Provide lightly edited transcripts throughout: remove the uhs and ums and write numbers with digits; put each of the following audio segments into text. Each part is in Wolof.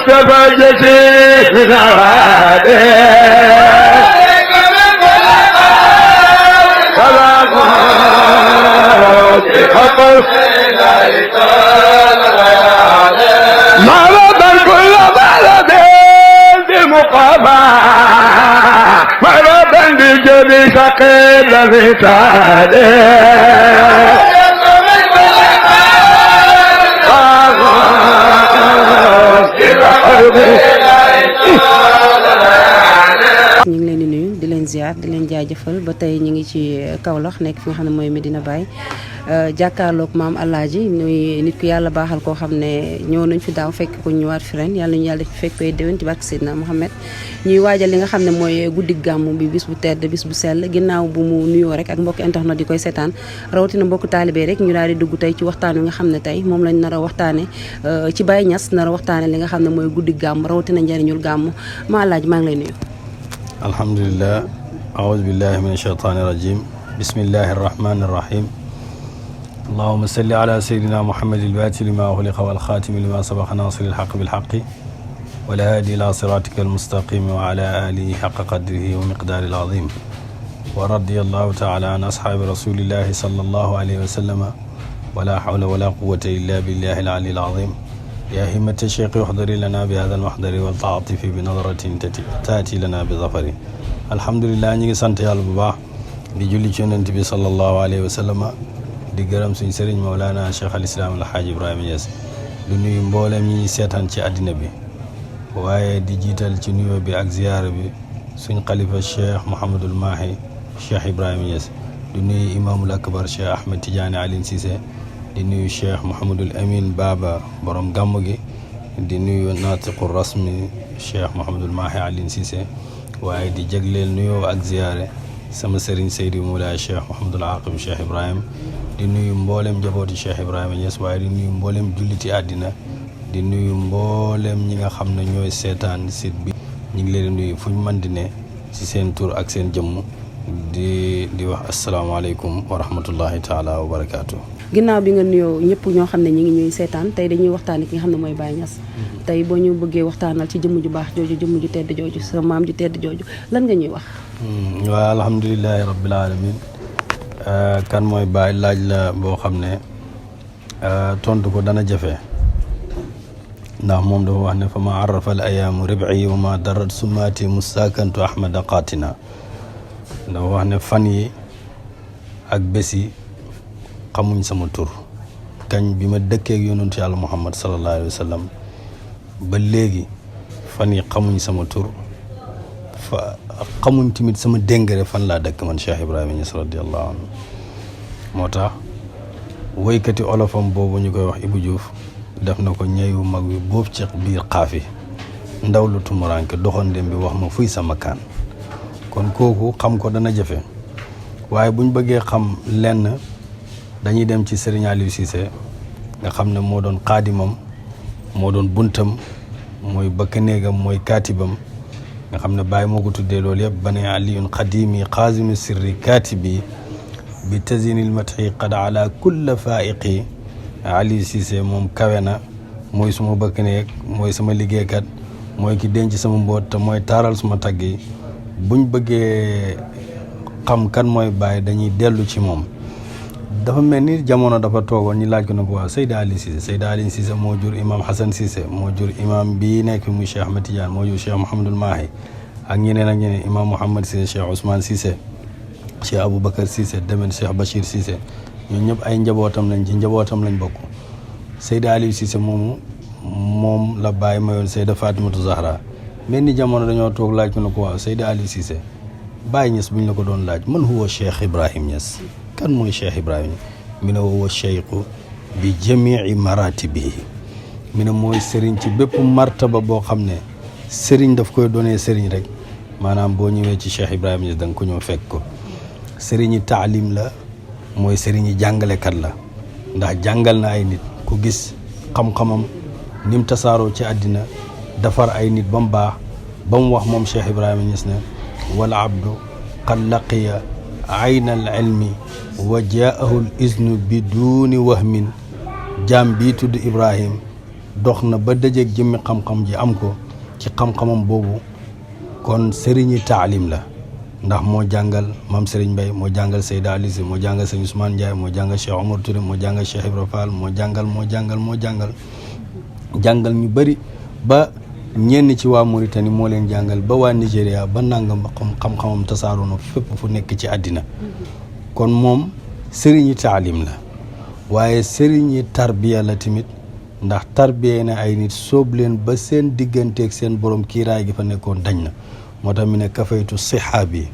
المصطفى جسيم نواده سلام خطر مرضا كل بلد بمقامة مرضا بجبي ثقيل مثاله ñu ngi leen di nuyu di leen ziar di leen jaajëfal ba tey ñu ngi ci Kaolack nekk fi nga xam ne mooy Medina Baye jàkkaarloog maam Alaaji nuy nit ku yàlla baaxal koo xam ne ñëw nañ fi daaw fekk ko ñëwaat fi ren yàlla ñu yàlla fekk koy déwén ci barke Seydina Mohamed ñuy waajal li nga xam ne mooy guddi gàmmu bi bis bu tedd bis bu sell ginnaaw bu mu nuyoo rek ak mbokk internet di koy seetaan rawatina mbokk taalibe rek ñu daal di dugg tey ci waxtaan wi nga xam ne tey moom lañ nar a waxtaane ci Baye Niass nar a waxtaane li nga xam ne mooy guddi gàmmu rawatina njëriñul gàmmu maam Alaaji maa ngi lay nuyu. alhamdulillah aoudu billahi min ashaytani irajim bismillahi arrahmani irrahim allahuma salli ala sayidina muhammad ilbaati lima xuliqa walxaatimi lima sabaqa nasiri ilxaq bilxaqi walhaadi ila siratika almustaqimi wa ala alihi xaqa qadrihi wa miqdaari alazim wa radia allahu taala an ashaabi rasulillahi sallallahu alayhi wa sallama wala hawla wala quwata illa billahi alali alazim yaa himmata cheikh uxdari lana bi hada almaxdari wa taatifi bi nadratin taati lana bi zafari alhamdulilah ñi ngi sant yàlla bu baax di julli ci yonent bi sallallahu alayhi wa sallama di gërëm suñ sëriñ Mawlana cheikh al islam alhaaj Ibrahima Niass du nuyu mboolem ñi seetaan ci àddina bi waaye di jiital ci nuyoo bi ak ziyaara bi suñ xalifa cheikh Mouhamadul Mahi cheikh Ibrahima Niass du nuyu imaamul akbar cheikh Ahmed Tidiane Aline Cissé di nuyu cheikh Mouhamadul Amin Baba borom gàmm gi di nuyu naatiqu rasmi cheikh Mouhamadul Mahi Aline Cissé waaye di jagleel nuyoo ak ziyaare sama sëriñ Seydi Moulay cheikh Mouhamadul Aqib cheikh Ibrahim di nuyu mboolem njabooti cheikh Ibrahima Niass waaye di nuyu mboolem julliti àddina di nuyu mboolem ñi nga xam ne ñooy seetaan site bi ñu ngi leen di nuyu fu ñu mën di ne ci seen tur ak seen jëmm di wax asalaamaaleykum wa rahmatullahi taala wa barakaatu. ginnaaw bi nga nuyoo ñëpp ñoo xam ne ñi ngi ñuy seetaan tey dañuy waxtaane ki nga xam ne mooy Baye Niass tey boo ñu bëggee waxtaanal ci jëmm ju baax jooju jëmm ju tedd jooju sa maam ju tedd jooju lan nga ñuy wax. waaw alhamdulilahi rabbil alamin kan mooy Baye laaj la boo xam ne tontu ko dana jafe ndax moom dafa wax ne fa ma arrafa al ayaamu rib'i wa ma darat sumaati mustakantu ahmada qatina dafa wax ne fan yi ak bés yi xamuñ sama tur kañ bi ma dëkkee ak yonentu yàlla muhammad sallallahu alayhi wa sallam ba léegi fan yi xamuñ sama tur fa xamuñ tamit sama déngare fan laa dëkk man Cheikh Ibrahima Niass radiallahu anhu moo tax woykati olofam boobu ñu koy wax Ibou Diouf def na ko ñeewu mag wi boobu ci biir xaafi ndaw lu tumuranke doxandem bi wax ma fuy sama kaan kon kooku xam ko dana jafe waaye buñ bëggee xam lenn dañuy dem ci Serigne Aliou Cissé nga xam ne moo doon xaadimam moo doon buntam mooy bëkk néegam mooy kaatibam nga xam ne Baye moo ko tuddee loolu yëpp ba ne aliyun xadimi xaazinu sirri kaatibi bi tazinil mathi qad ala kulla faiqi Aliou Cissé moom kawe na mooy suma bëkk néeg mooy sama liggéeykat mooy ki denc sama mboot te mooy taaral suma tagg yi buñ bëggee xam kan mooy Baye dañuy dellu ci moom dafa mel ni jamono dafa toogoon ñu laaj ko ne ko waaw Seyda Ali Cissé Seyda Ali Cissé moo jur imam Hassan Cissé moo jur imam bii nekk muy Cheikh Ahmed Tidiane moo jur Cheikh Mouhamadul Mahi ak ñeneen imam Mouhamad Cissé Cheikh Ousmane Cissé Cheikh Aboubacar Cissé demen Cheikh Bachir Cissé ñun ñëpp ay njabootam lañ ci njabootam lañ bokk Seyda Ali Cissé moom la Baye mayoon Seyda Fatimatu Zahra mel ni jamono dañoo toog laaj ko ne ko waaw Seyda Ali Cissé Baye Niass buñ la ko doon laaj man huwa Cheikh Ibrahim Niass kan mooy Cheikh Ibrahima mi ne huwa cheikhu bi jamii maratibihi mi ne mooy sëriñ ci bépp martaba boo xam ne sëriñ daf koy doonee sëriñ rek maanaam boo ñëwee ci Cheikh Ibrahima Niass da nga ko ñëw fekk ko sëriñi taalim la mooy sëriñi jàngalekat la ndax jàngal na ay nit ku gis xam-xamam ni mu tasaaroo ci àddina defar ay nit ba mu baax ba mu wax moom Cheikh Ibrahima Niass ne wal abdu qad laqiya ayna al ilmi wa jaahu al iznu biduni wahmin jaam bii tudd Ibrahim dox na ba dajeeg jëmmi xam-xam ji am ko ci xam-xamam boobu kon sëriñi taalim la ndax moo jàngal maam Serigne Mbaye moo jàngal Seyda Ali Si moo jàngal Sëñ Ousmane Ndiaye moo jàngal Cheikh Omar Touré moo jàngal Cheikh Ibra Fall moo jàngal ñu bëri ba ñenn ci waa Mauritanie moo leen jàngal ba waa Nigéria ba nangam xam-xamam tasaaroo na fépp fu nekk ci àddina kon moom sëriñi taalim la waaye sëriñi tarbiya la tamit ndax tarbiya na ay nit sóob leen ba seen digganteeg seen borom kiiraay gi fa nekkoon dañ na moo tax mi ne kafaytu sihaabi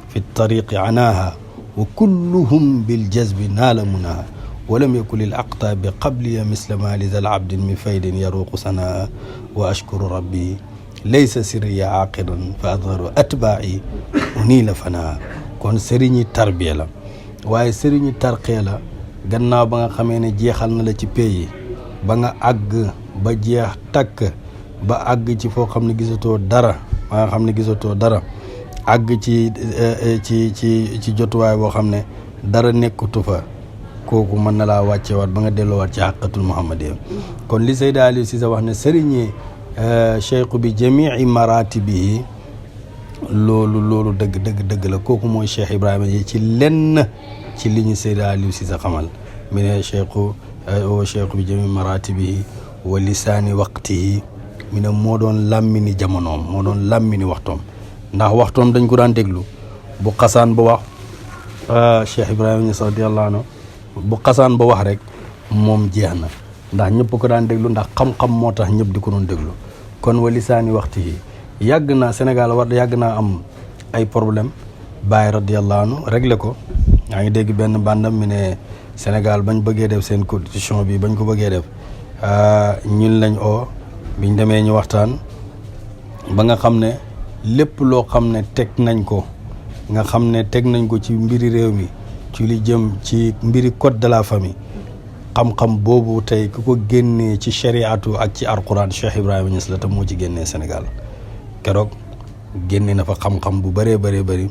fi tariqi anaaha wa kulluhum bil jazbi naala munaaha walam yakun lil aqtaabi qabliya misla ma li zal abdin min faydin yaruqu sanaa wa ashkuru rabbi laysa sirriya aaqiran fa adharu atbaa'i uniila fanaa kon sëriñi tarbiya la waaye sëriñi tarqiya la gannaaw ba nga xamee ne jeexal na la ci pays ba nga àgg ba jeex takk ba àgg ci foo xam ne gisatoo dara ba nga xam ne gisatoo dara àgg ci jotuwaay boo xam ne dara nekkutu fa kooku mën na laa wàccewaat ba nga delloowaat ci xaqatul muhammadiyya kon li Seyda Aliou Cissé wax ne sëriñi cheikhu bi jamii maratibihi loolu dëgg la kooku mooy Cheikh Ibrahima yi ci lenn ci li ñu Seyda Aliou Cissé xamal mi ne cheikhu bi jamii maratibihi wa lisaani waqtihi mi ne moo doon làmmini jamonoom moo doon làmmini waxtoom ndax waxtoom dañ ko daan déglu bu xasaan ba wax Cheikh Ibrahima Niass radiyallahu anhu bu xasaan ba wax rek moom jeex na ndax ñëpp ko daan déglu ndax xam-xam moo tax ñëpp di ko doon déglu kon wa lisaani waxti yi yàgg naa Sénégal yàgg naa am ay problème Baye radiyallahu anhu réglé ko yaa ngi dégg benn bandam mi ne Sénégal bañ bëggee def seen constitution bi bañ ko bëggee def ñun lañ oo biñ demee ñu waxtaan ba nga xam ne lépp loo xam ne teg nañ ko nga xam ne teg nañ ko ci mbiri réew mi ci li jëm ci mbiri code de la famille xam-xam boobu tey ku ko génnee ci shariatu ak ci alquran Cheikh Ibrahima Niass la te moo ci génnee Sénégal keroog génne na fa xam-xam bu bëree bëri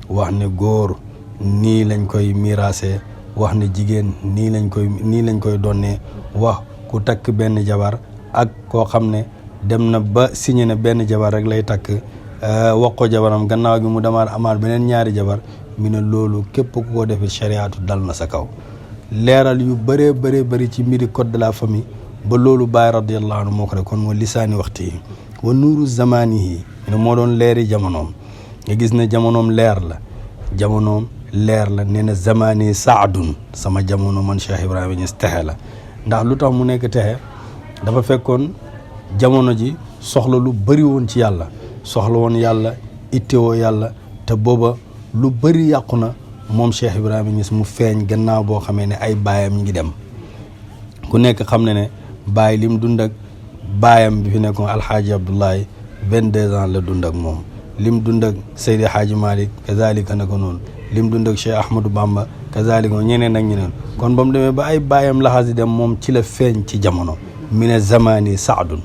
wax ne góor nii lañ koy miraase wax ne jigéen nii lañ koy donnee wax ku takk benn jabar ak koo xam ne dem na ba signé ne benn jabar rek lay takk wax ko jabaram gannaaw gi mu demaat amaat beneen ñaari jabar mi ne loolu képp ku ko defee shariatu dal na sa kaw leeral yu bëree bëri ci mbiri code de la famille ba loolu Baay radiyallahu anhu moo ko rek kon moo lisaani waxti yi wa nuuru zamaani yi ne moo doon leeri jamonoom nga gis ne jamonoom leer la nee na zamaani saadun sama jamono man Cheikh Ibrahima Niass texe la ndax lu tax mu nekk texe dafa fekkoon jamono ji soxla lu bëri woon ci yàlla soxla woon yàlla ittewoo yàlla te booba lu bëri yàqu na moom Cheikh Ibrahima Niass mu feeñ gannaaw boo xamee ne ay baayam ngi dem ku nekk xam ne baay lim dund ak baayam bi fi nekkoon alxaaji Abdoulaye 22 ans la dund ak moom lim dund ak Seydi Hadji Malick kazalika na ko noonu lim dund ak Cheikh Ahmadou Bamba kazalika ñeneen ak ñeneen kon ba mu demee ba ay baayam laxasi dem moom ci la feeñ ci jamono mi ne zamani saadun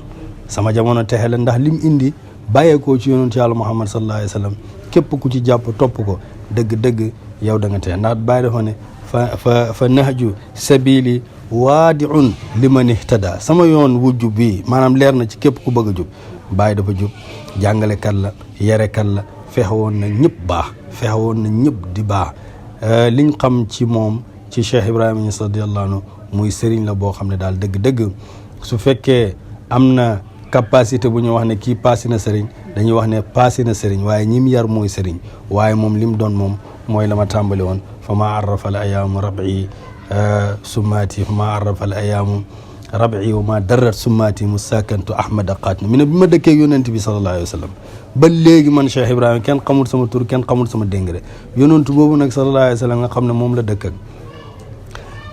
sama jamono texe la ndax lim indi bàyyeekoo ci yonent yàlla Muhammad sallallahu alayhi wa sallam képp ku ci jàpp topp ko dëgg-dëgg yow da nga texe ndax bàyyi dafa ne fa nahju sabili waadiun liman ihtada sama yoon wu jub bi maanaam leer na ci képp ku bëgg a jub bàyyi dafa jub jàngalekat la yarekat la fexe woon na ñëpp baax fexe woon na ñëpp di baax liñ xam ci moom ci Cheikh Ibrahima Niass radiyallahu anhu muy sëriñ la boo xam ne daal dëgg-dëgg su fekkee am na capacité bu ñu wax ne kii passé na sëriñ dañuy wax ne passé na sëriñ waaye ñim yar mooy sëriñ waaye moom lim doon moom mooy la ma tàmbali woon fa ma arrafa al ayaamu rabi summaati fa ma arrafa al ayaamu rabi wa ma darrat summaati musakantu ahmada qaatna mi ne bi ma dëkkee yonent bi sallallahu alayhi wa sallam ba léegi man Cheikh Ibrahima kenn xamul sama tur kenn xamul sama déngre yonent boobu nag sallallahu alayhi wa sallam nga xam ne moom la dëkk ak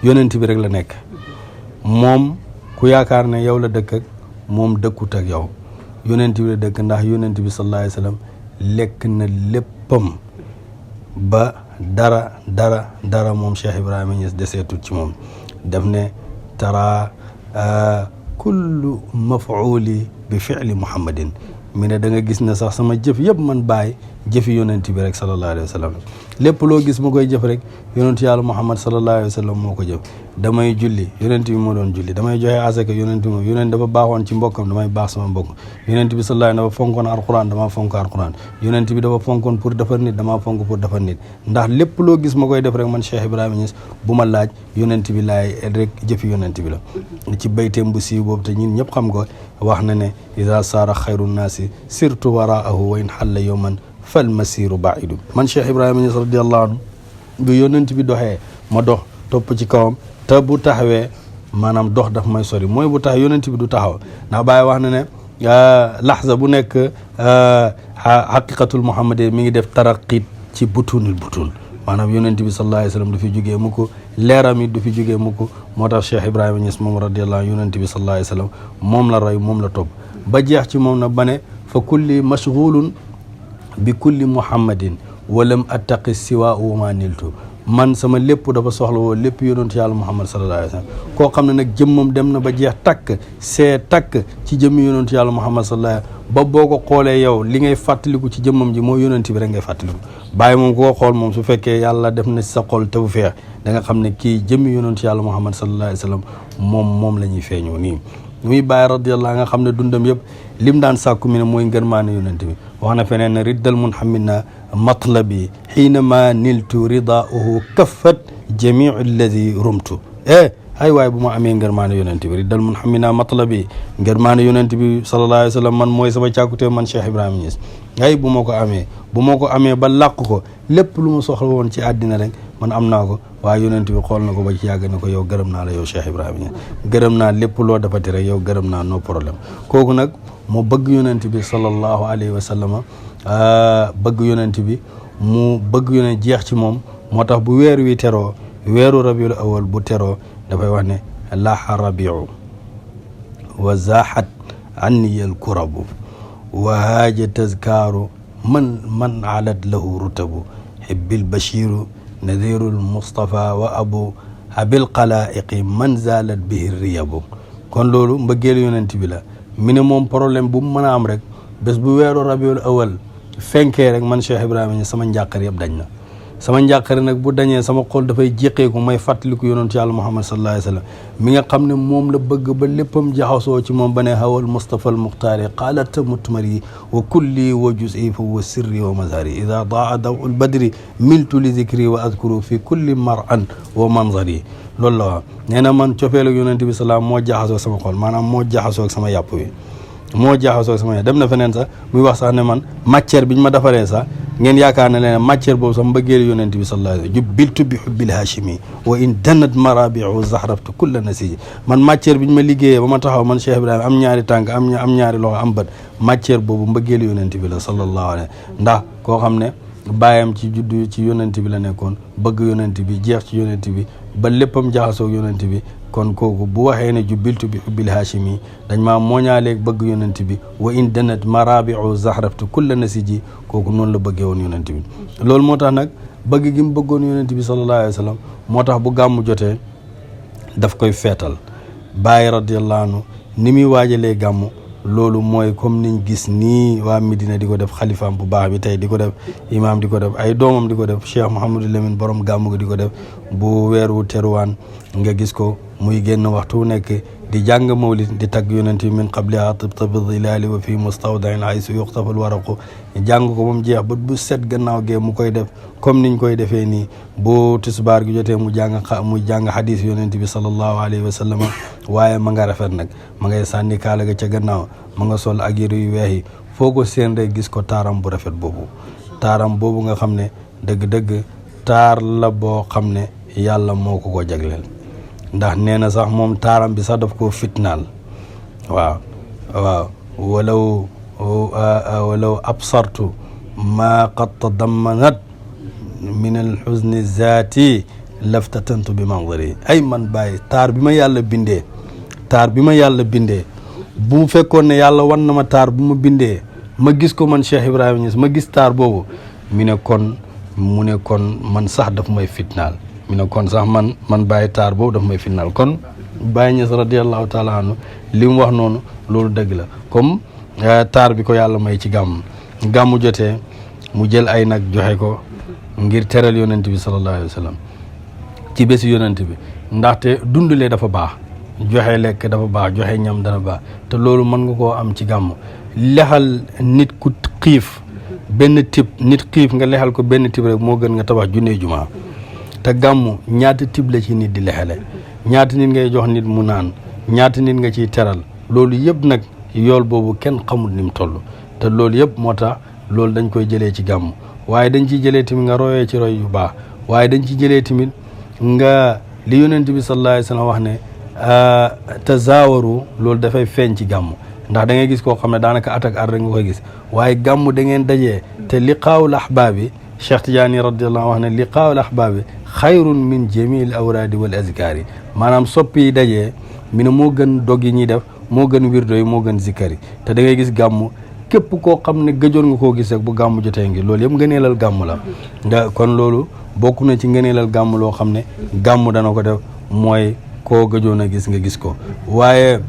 yonent bi rek la nekk moom ku yaakaar ne yow la dëkk ak moom dëkkut ak yow yonent bi la dëkk ndax yonent bi sallallahu alayhi wa sallam lekk na léppam ba dara moom Cheikh Ibrahima Niass deseetut ci moom daf ne tara kullu mafuuli bi fi'li muhammadin mi ne da nga gis ne sax sama jëf yëpp man bàyyi jëfi yonent bi rek sallallahu alayhi wa sallam lépp loo gis mu koy jëf rek yonent yàlla Muhammad sallallahu alayhi wa sallam moo ko jëf. damay julli yonent bi moo doon julli, damay joxe asaka yonent bi yonent dafa baaxoon ci mbokkam damay baax sama mbokk. yonent bi sallallahu alayhi wa sallam dafa fonkoon alquran dama fonk alquran. yonent bi dafa fonkoon pour defar nit dama fonk pour defar nit. ndax lépp loo gis ma koy def rek man Cheikh Ibrahima Niass bu ma laaj yonent bi laay rek jëfi yonent bi la. ci bayteem bu siiw boobu te ñun ñëpp xam ko wax na ne iza saara xayru naasi sirtu waraahu wa in xalla yawman fal masiru baidu. man Cheikh Ibrahima Niass radiyallahu anhu bu yonent bi doxee ma dox topp ci kawam te bu taxawee maanaam dox daf may sori mooy bu tax yonent bi du taxaw ndax Baay wax na ne laxza bu nekk xaqiqatul muhammadi mi ngi def taraqit ci butunil butun maanaam yonent bi sallallahu alayhi wa sallam du fi jógee mu ko leeram it du fi jógee mu ko moo tax Cheikh Ibrahima Niass moom radiyallahu anhu yonent bi sallallahu alayhi wa sallam moom la roy moom la topp ba jeex ci moom na ba ne fa kulli mashghulun bi kulli muhammadin walam attaqi siwa wa ma niltu man sama lépp dafa soxla woo lépp yonent yàlla Muhammad sallallahu alayhi wa sallam koo xam ne nag jëmmam dem na ba jeex takk see takk ci jëmmi yonent yàlla Muhammad sallallahu alayhi wa sallam ba boo ko xoolee yow li ngay fàttaliku ci jëmmam ji moo yonent bi rek ngay fàttaliku bàyyi moom ku ko xool moom su fekkee yàlla def na sa xol te bu feex da nga xam ne kii jëmmi yonent yàlla Muhammad sallallahu alayhi wa sallam moom la ñuy feeñoo nii muy bàyyi radiyallahu nga xam ne dundam yëpp lim daan sàkku mi ne mooy ngërmaane yonent bi wax na feneen ne riddal munhamina matlabi xiinama niltu ridaahu kaffat jamiu alladi rumtu ay waay bu ma amee ngërmaane yonent bi riddal munhamina matlabi ngërmaane yonent bi sallallahu alayhi wa sallam man mooy sama càkkutee man Cheikh Ibrahima Niass ay bu ma ko amee ba làq ko lépp lu ma soxla woon ci àddina rek man am naa ko waaye yonent bi xool na ko ba ci yàgg ne ko yow gërëm naa la yow Cheikh Ibrahima Niass gërëm naa lépp loo defati rek yow gërëm naa no problème kooku nag moo bëgg yonent bi sallallahu alayhi wa sallam bëgg yonent bi mu bëgg yonent jeex ci moom moo tax bu weer wi teroo weeru rabiul awal bu teroo dafay wax ne laaxa rabiu wa zaaxat anniyal kurabu wa haaja tazkaaru man alat lahu rutabu hibbil bashiru nadirul mustafa wa abu abil qalaiqi man zalat bihi riyabu kon loolu mbëggeelu yonent bi la mi ne moom problème bu mu mën a am rek bés bu weeru rabiul awal fenkee rek man Cheikh Ibrahima Niass sama njàqar yëpp dañ na sama njàqare nag bu dañee sama xol dafay jéqeeku may fàttaliku yonentu yàlla Muhammad sallallahu alayhi wa sallam mi nga xam ne moom la bëgg ba léppam jaxasoo ci moom ba ne hawal Mustafa al Muxtaari qaalata mutmari wa kulli wa juz'i fa wa sirri wa mazhari ida daa dawul badri miltu li zikri wa adkuru fi kulli mar'an wa manzari loolu la wax nee na man cofeelu yonent bi salaam moo jaxasoo sama xol maanaam moo jaxasoo sama yàpp wi moo jaxasoo sama dem na feneen sax muy wax sax ne man matière bi ñu ma defaree sax ngeen yaakaar ne leen matière boobu sax mbëggeelu yonent bi sallallahu alayhi wa sallam jubbiltu bi hubbil hashimi wa in danat marabiu zahraftu kulla nasiji man matière bi ñu ma liggéeyee ba ma taxaw man Cheikh Ibrahima am ñaari tànk am ñaari loxo am bët matière boobu mbëggeelu yonent bi la sallallahu alayhi ndax koo xam ne bàyyam ci juddu ci yonent bi la nekkoon bëgg yonent bi jeex ci yonent bi ba léppam jaxasoo yonent bi kon kooku bu waxee ne jubbiltu bi hubbil hashimi dañ maa mooñaaleeg bëgg yonent bi wa in danat marabiu zahraftu kulla nasiji kooku noonu la bëggee woon yonent bi loolu moo tax nag bëgg gi mu bëggoon yonent bi sallallahu alayhi wa sallam moo tax bu gàmmu jotee daf koy feetal Baay radiyallahu anhu ni muy waajalee gàmmu loolu mooy comme niñ gis nii waa Medina di ko def xalifaam bu baax bi tey di ko def imaam di ko def ay doomam di ko def Cheikh Mouhamadou Lamine borom gàmmu gi di ko def bu weer wu teruwaan nga gis ko muy génn waxtu nekk di jàng mawlid di tagg yonent bi min qabliha tibta bi zilaali wa fi mustawdain haysu yuxtafal waraqu jàng ko ba mu jeex ba bu set gannaaw gee mu koy def comme niñ koy defee nii bu tisbaar gi jotee mu jàng hadis yonent bi sallallahu alayhi wa sallam waaye ma nga rafet nag ma ngay sànni kaala ga ca gannaaw ma nga sol ak yére yu weex yi foo ko seen rek gis ko taaram bu rafet boobu nga xam ne dëgg-dëgg taar la boo xam ne yàlla moo ko jagleel ndax nee na sax moom taaram bi sax daf koo fitnaal waaw walaw absartu ma qad tadammanat min alxuzni zaati laftatantu bi manzari ay man bàyyi taar bi ma yàlla bindee bu mu fekkoon ne yàlla wan na ma taar bu ma bindee ma gis ko man Cheikh Ibrahima Niass ma gis taar boobu mu ne kon man sax daf may fitnaal mi ne kon sax man bàyyi taar boobu daf may fitnaal kon Baay Ñas radiyallahu taala anhu li mu wax noonu loolu dëgg la comme taar bi ko yàlla may ci gàmmu jotee mu jël ay nag joxe ko ngir teral yonent bi sallallahu alayhi wa sallam ci bési yonent bi ndaxte dundulee dafa baax joxe lekk dafa baax joxe ñam dana baax te loolu mën nga koo am ci gàmm lexal nit ku xiif benn tib nit xiif nga lexal ko benn tib rek moo gën nga tabax junne jumaa te gàmm ñaata tib la ci nit di lexale ñaata nit ngay jox nit mu naan ñaata nit nga ciy teral loolu yëpp nag yool boobu kenn xamul ni mu toll te loolu yëpp moo tax loolu dañ koy jëlee ci gàmm waaye dañ ciy jëlee tamit nga royee ci roy yu baax waaye dañ ciy jëlee tamit nga li yonent bi sallallahu alayhi wa sallam wax ne tazaawaru loolu dafay feeñ ci gàmm ndax da ngay gis koo xam ne daanaka at rek nga koy gis waaye gàmm da ngeen dajee te liqaawul ahbaabi Cheikh Tidiane radiyallahu wax ne liqaawul ahbaabi xayrun min jamil awraadi wal azkaari maanaam soppi yi dajee mi ne moo gën dog yi ñuy def moo gën wirdo yi moo gën zikkar yi te da ngay gis gàmm képp koo xam ne gëjoon nga koo gis rek bu gàmm jotee ngi loolu yëpp ngëneelal gàmm la nga kon loolu bokk na ci ngëneelal gàmm loo xam ne gàmm dana ko def mooy koo gëjoon a gis nga gis ko waaye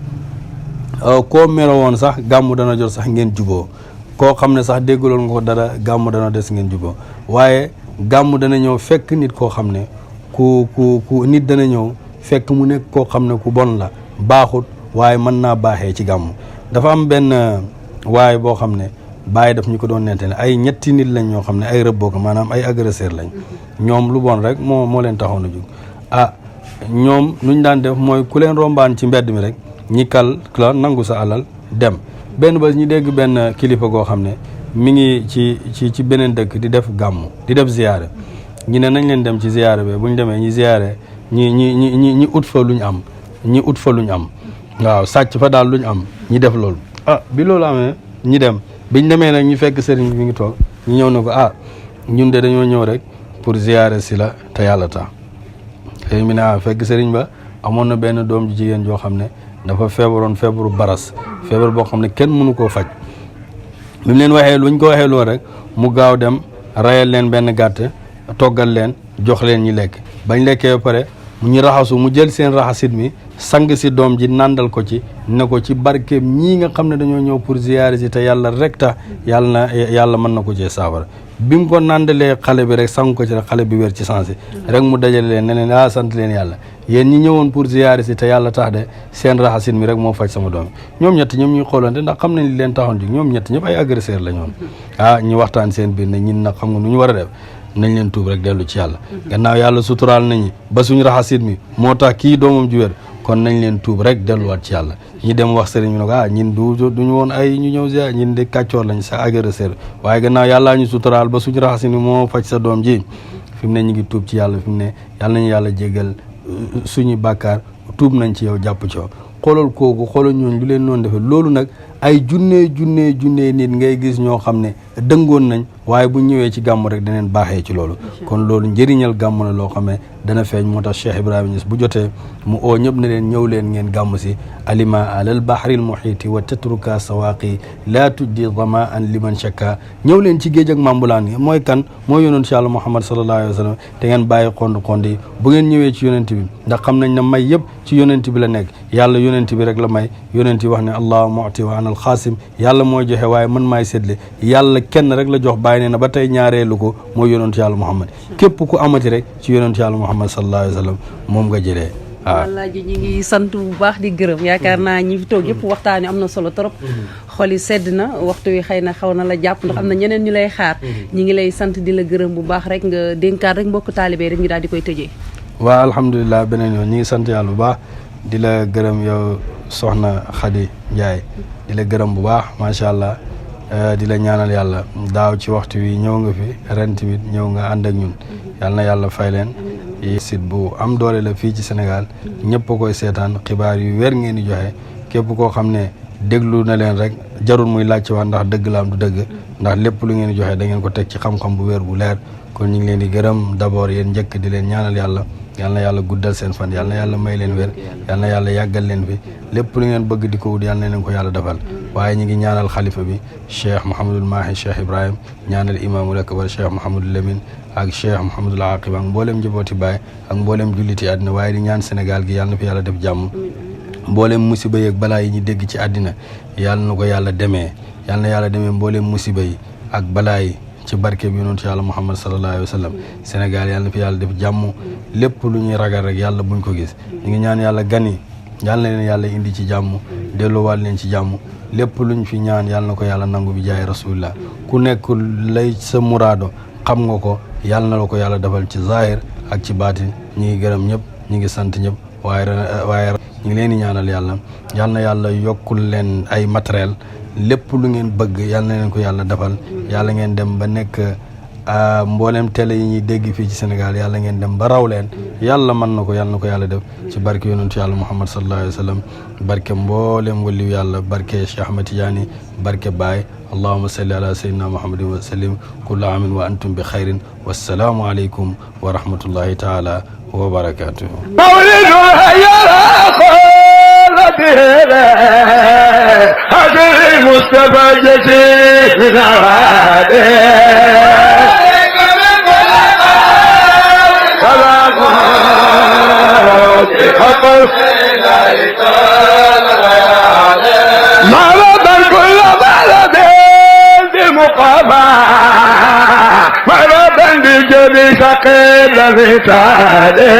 koo melo woon sax gàmm dana jot sax ngeen juboo koo xam ne sax déggaloon nga ko dara gàmm dana des ngeen juboo waaye gàmm dana ñëw fekk nit koo xam ne ku nit dana ñëw fekk mu nekk koo xam ne ku bon la baaxut waaye mën naa baaxee ci gàmm dafa am benn waaye boo xam ne bàyyi daf ñu ko doon nente ne ay ñetti nit lañ ñoo xam ne ay rëbboo ko maanaam ay agresseur lañ ñoom lu bon rek moo leen taxoon a jóg ñoom nuñ daan def mooy ku leen rombaan ci mbedd mi rek ñi kal la nangu sa alal dem benn bés ñu dégg benn kilifa goo xam ne mi ngi ci beneen dëkk di def gàmm di def ziyaare ñi ne nañ leen dem ci ziyaare bi bu ñu demee ñi ziyaare ñi ut fa luñ am ñi ut fa luñ am waaw sàcc fa daal luñ am ñi def loolu bi loolu amee ñi dem biñ demee nag ñu fekk sëriñ bi mi ngi toog ñu ñëw ne ko ñun de dañoo ñëw rek pour ziyaare si la te yàlla tax sëriñ bi ne fekk sëriñ ba amoon na benn doom ji jigéen joo xam ne dafa feebaroon feebaru baras feebar boo xam ne kenn mënu koo faj bi mu leen waxee luñ ko waxee loolu rek mu gaaw dem rayal leen benn gàtt toggal leen jox leen ñi lekk bañ lekkee ba pare mu ñu raxasu mu jël seen raxasit mi sang si doom ji nàndal ko ci ne ko ci barkeem ñii nga xam ne dañoo ñëw pour ziyaare si te yàlla rek tax yàlla mën na ko cee saafara bi mu ko nàndalee xale bi rek sang ko ci rek xale bi wér ci sensé rek mu dajale leen ne leen sant leen yàlla yéen ñi ñëwoon pour ziyaare si te yàlla tax de seen raxasit mi rek moo faj sama doom ñoom ñett ñoom ñuy xoolante ndax xam nañ li leen taxoon jóg ñoom ñett ñëpp ay agresseur la ñoon ñu waxtaan seen biir ne ñin nag xam nga nu ñu war a def nañ leen tuub rek dellu ci yàlla gannaaw yàlla suturaal nañu ba suñu raxasit mi moo tax kii doomam ju wér kon nañ leen tuub rek delluwaat ci yàlla ñi dem wax sëriñ bi ne ko ñin duñu woon ay ñu ñëw ziyaare ñin de kàccoor lañ sa agresseur waaye gannaaw yàllaa ñu suturaal ba suñu raxasit mi moo faj sa doom ji fi mu ne ñu ngi tuub ci yàlla fi mu ne yàlla nañu yàlla jéggal suñu bàkkaar tuub nañ ci yow jàpp ci yow xoolal kooku xoolal ñooñ lu leen noonu defee loolu nag ay junne nit ngay gis ñoo xam ne dëngoon nañ waaye bu ñëwee ci gàmm rek daneen baaxee ci loolu kon loolu njëriñal gàmm la loo xam ne dana feeñ moo tax Cheikh Ibrahima Niass bu jotee mu oo ñëpp ne leen ñëw leen ngeen gàmm si alima alal bahril muhiti wa tatruka sawaqi laa tuddi damaan liman shakka ñëw leen ci géej ak mambulaan yi mooy kan mooy yonent ci yàlla Muhammad sallallahu alayhi wa sallam te ngeen bàyyi xond yi bu ngeen ñëwee ci yonent bi ndax xam nañ ne may yëpp ci yonent bi la nekk yàlla yonent bi rek la may yonent bi wax ne allahu mu'ti wa ana alxaasim yàlla mooy joxe waaye man maay séddle yàlla kenn rek la jox bàyyi ne na ba tey ñaareelu ko mooy yonentu yàlla Muhammad képp ku amati rek ci yonentu yàlla Muhammad sallallahu alayhi wa sallam moom nga jëlee wallaahi ñu ngi sant bu baax di gërëm yaakaar naa ñi fi toog yëpp waxtaan am na solo trop xol yi sedd na waxtu wi xëy na xaw na la jàpp ndax am na ñeneen ñu lay xaar ñi ngi lay sant di la gërëm bu baax rek nga dénkaat rek mbokk taalibe rek ñu daal di koy tëjee waaw alhamdulilah beneen yoon ñi ngi sant yàlla bu baax di la gërëm yow soxna Khady Ndiaye di la gërëm bu baax macha allah di la ñaanal yàlla daaw ci waxtu wi ñëw nga fi ren tamit ñëw nga ànd ak ñun yàlla na yàlla fay leen site bu am doole la fii ci Sénégal ñëpp a koy seetaan xibaar yu wér ngeen di joxe képp koo xam ne déglu na leen rek jarul muy laajte wax ndax dëgg la am du dëgg ndax lépp lu ngeen di joxe da ngeen ko teg ci xam-xam bu wér bu leer kon ñu ngi leen di gërëm d'abord yéen njëkk di leen ñaanal yàlla yal na yàlla guddal seen fan yal na yàlla may leen wér yal na yàlla yàggal leen fi lépp lu ngeen bëgg di ko wut yal na leen ko yàlla defal waaye ñu ngi ñaanal xalifa bi Cheikh Mouhamadul Mahi Cheikh Ibrahim ñaanal imaamul akbar Cheikh Mouhamadul Lamine ak Cheikh Mouhamadul Aqib ak mboolem njabooti baay ak mboolem julliti àddina waaye di ñaan Sénégal gi yal na fi yàlla def jàmm mboolem musiba yeeg balaa yi ñu dégg ci àddina yal na ko yàlla demee yal na yàlla demee mboolem musiba yi ak balaa yi ci barke bi yonent yàlla Muhammad sallallahu alayhi wa sallam. Sénégal yàlla na fi yàlla def jàmm lépp lu ñuy ragal rek yàlla buñ ko gis. ñu ngi ñaan yàlla gan yi yàlla na leen yàlla indi ci jàmm delloowaat leen ci jàmm lépp luñ fi ñaan yàlla na ko yàlla nangu bi jaay rasulillah. ku nekk lay sa muraado xam nga ko yàlla na la ko yàlla defal ci zahir ak ci baatin. ñi ngi gërëm ñëpp ñi ngi sant ñëpp waaye ñu ngi leen di ñaanal yàlla na yàlla yokkul leen ay matériel lépp lu ngeen bëgg yàlla na leen ko yàlla defal. yàlla ngeen dem ba nekk mboolem télé yi ñuy dégg fii ci Sénégal yàlla ngeen dem ba raw leen yàlla mën na ko yàlla def ci barke yonentu yàlla Muhammad sallallahu alayhi wa sallam barke mboolem waliyu yàlla barke Cheikh Ahmed Tidiane barke Baye. allahumma salli ala sayyidina muhammadin wa sallim kullu amin wa antum bi xayrin wassalaamu aleykum wa rahmatullahi taala wa barakatuhu. هذا المصطفى جسيم نواده مرضا كل بلد بمقامة مرضا بجبي ثقيل مثاله